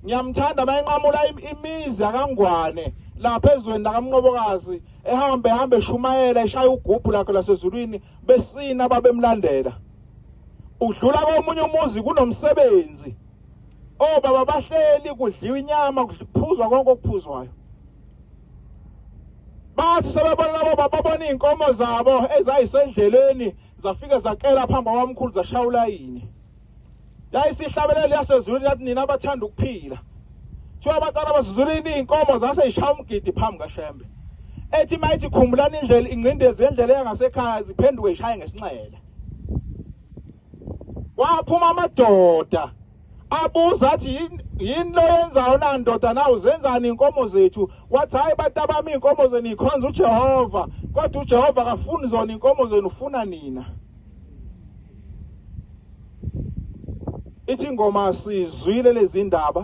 Ngiyamthanda mayenqamula imizi yakangwane lapha ezweni lakamnqobokazi, ehambe ehambe eshumayela eshaya ugubhu lakhe lasezulwini, besina babemlandela. Udlula komunye umuzi kunomsebenzi, obaba bahleli kudliwa inyama, kuphuzwa konke okuphuzwayo. Bathi sebebona labo babona izinkomo zabo ezayisendleleni zafike zakela phambi kwamkhulu zashaya ulayini. Yayisihlabelele yasezulwini yathi nina abathanda ukuphila. Kuthiwa abantwana basezulwini izinkomo zase zishaya umgidi phambi kaShembe. Ethi mayithi khumbulani indlela ingcindezi yendlela yangasekhaya ziphenduke ishaye ngesinxele. Kwaphuma amadoda abuza athi yini lo yenzayo na ndoda na uzenzani inkomo zethu? Wathi hayi batabami inkomo zenu ikhonza uJehova, kodwa uJehova akafuni zona inkomo zenu, ufuna nina. Ithi ingoma sizwile lezi ndaba.